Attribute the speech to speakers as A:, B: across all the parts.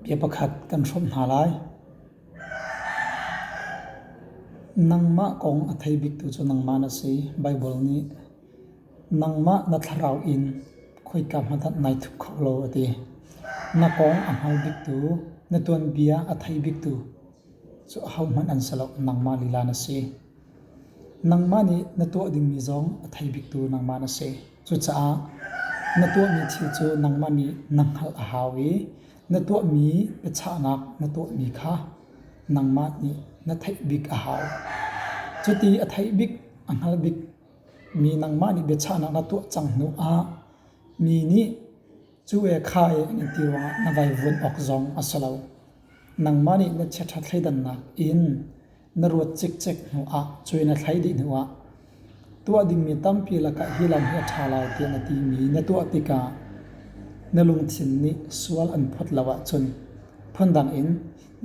A: Bia pakhat kan hrawmh hna lai. Nangmah kong a thei biktu cu nangmah na si. Baibal nih nangmah na thlarau in khoika hmanh ah nai thup kho lo a ti. Na kong a hngal biktu, na tuanbia a thei biktu cu ahohmanh an si lo, nangmah lila na si. Nangmah nih na tuah dingmi zong a thei biktu nangmah na si. Cucaah na tuahmi thil cu nangmah nih na hngalh a hau i na tuahmi biachahnak na tuahmi kha nangmah nih na theih bik a hau. Cuti a theih bik, a hngal bik mi nangmah nih biachahnak na tuah cang hnu ah mi nih cu e kha e an in ti ruangah na vaivuan awk zong a si lo. Nangmah nih na chiaṭha thleidannak in na ruat cikcek hnu ah, cuai na thlai dih hnu ah tuah dingmi tampi lakah hi lam hi a ṭha lai tiah na timi na tuah tikah na lungthin nih sual an phawt lo ahcun phundang in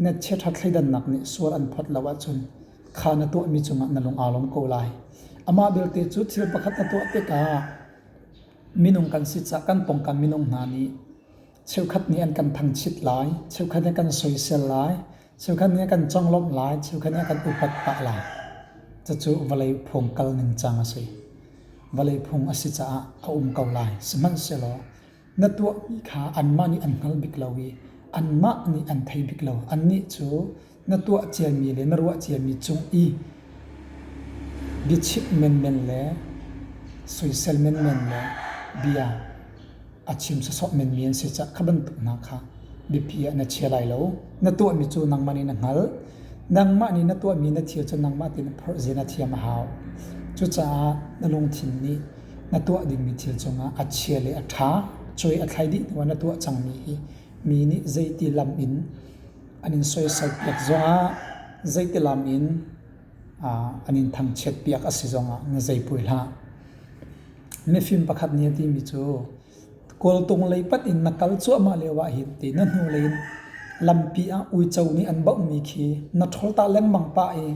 A: na chiaṭha thleidannak nih sual an phawt lo ahcun kha na tuahmi cungah na lung aa lawm ko lai. Amah belte cu thil pakhat na tuah tikah minung kan si caah kan pawngkam minung hna nih cheukhat nih an kan thangchit lai, cheukhat nih an kan soisel lai, cheukhat nih an kan conglawmh lai, cheukhat nih an kan upat pah lai. Cucu vawlei phung kal ningcang a si. Vawlei phung a si caah a um ko lai. Sihmanhsehlaw na tuahmi kha anmah nih an hngal bik lo i anmah nih an thei bik lo. Annih cu na tuah ciami le na ruah ciami cung i biachimh menmen le soisel menmen le bia a chim sawsawh menmi an si caah kha bantuk hna kha biapi ah na chia lai lo. Na tuahmi cu nangmah nih na hngalh. Nangmah nih na tuahmi na thil cu nangmah tein phorh zia na thiam a hau. Cucaah na lungthin nih na tuah dingmi thil cungah a chia le a ṭha cuai a thlai dih hnuah na tuah cangmi hi mi nih zeiti lam in an in soisel piak zongah zeiti lam in an in thangchiat piak a si zongah na zeipui hlah. Mifim pakhat nih a timi cu kawltung lei panh in na kal cuahmah lio ah hin ti na hnulei in lampi ah uico nih an bauhmi khi na ṭhawl ta lengmang pah i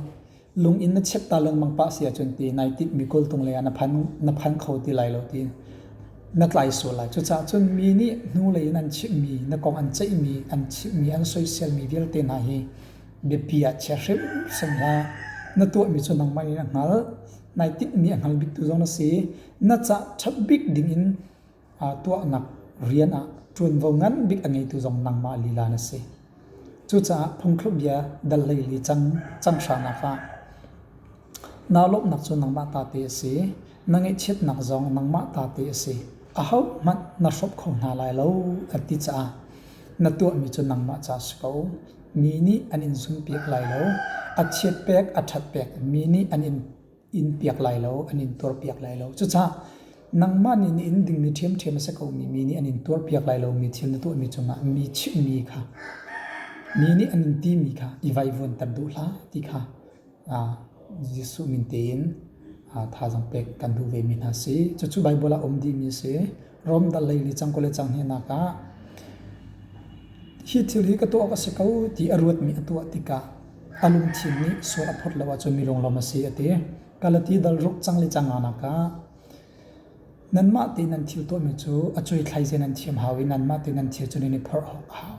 A: lung in na chep ta lengmang pah si ahcun ti nai tinhmi kawltung lei ah na phan na phan kho ti lai lo ti na tlai sual lai. Cucaah cun mi nih hnulei in an chimhmi, na kong an ceihmi, an chimhmi, an soiselmi vialte hna hi biapi ah chia hrimhrim hlah. Na tuahmi cu nangmah nih na hngalh. Nai tinhmi a hngal biktu zong na si. Na cah ṭhat bik dingin tuahnak rian ah ṭuanvo ngan bik a ngeitu zong nangmah lila na si. Cucaah phungthluk bia dal hleili cang cang hranak ah naa lawmhnak cu nangmah ta te a si. Na ngaihchiatnak zong nangmah ta te a si. Ahohmanh na hrawmh kho hna lai lo a ti caah na tuahmi cu nangmah ca a si ko. Mi nih an in zumhpiak lai lo. A chiat pek, a ṭhat pek mi nih an in in piak lai lo, an in tuarpiak lai lo. Cucaah nangmah nih na in dingmi ṭhiamṭhiam a si komi mi nih an in tuarpiak lai lomi thil na tuahmi cungah mi chimhmi kha, mi nih an in timi kha i vaivuanter duh hlah ti kha Jesuh min tein thazaang pek kan duh vemi hna si. Cucu Baibal ah um dihmi a si. Rom dal lei li cang ko le cang hninak ah hi thil hi ka tuah awk a si ko ti a ruatmi a tuah tikah a lungthin nih sual a phawt lo ahcun mi lunglawm a si a ti. Galati dal ruk cang le cang nganak ah nanmah te nan thil tuahmi cu a cuaithlai ze nan thiam hau i nanmah te nan thil cu nan i phorh awk a hau.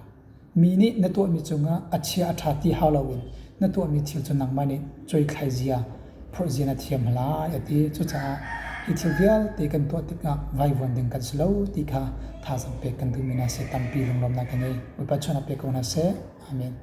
A: Mi nih na tuahmi cungah a chia a ṭha ti hau loin na tuahmi thil cu nangmah nih cuaithlai zia, phorh zia na thiam lai a ti. Cucaah hi thil vialte kan tuah tikah vaivuan ding kan si lo ti kha thazaang pek kan duhmi hna seh tampi lunglawmhnak ka ngei. Bawipa chawnh ah pe ko hna seh. Amen.